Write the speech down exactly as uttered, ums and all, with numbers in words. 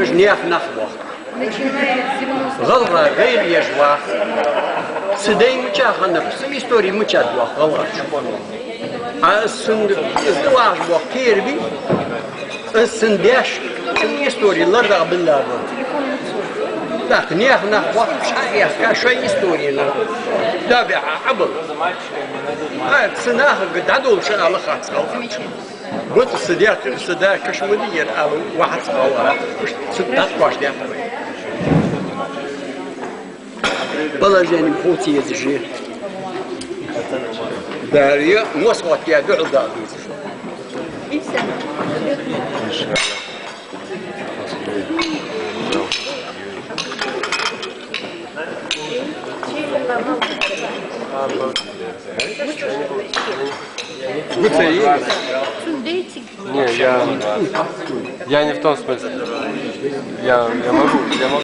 Наьха нах боах. ГӀалгӀа гӀайра еш ваха. Цу дай мичахьа хиннаб, цу истори мичахьа доах гӀалгӀаша. А цун из вахаш боах кхера бий. Из цун деш, цун истори лардагӀа билла ба. ТӀаккха наьха нах боах, шоай историна. Да бе, а, абал. А цу нахага дӀадолаш ала хац гӀалгӀача. Гуц са дехкар, са да каш ма дий ер, ала вахац гӀалгӀа. Цу дӀакхоачаш дехкар. Положени хувца еза же. Дарья, мос хӀотта я дуьхьал да дуза. Гуц ей. Не, я, я не в том смысле. Я, я могу, я могу.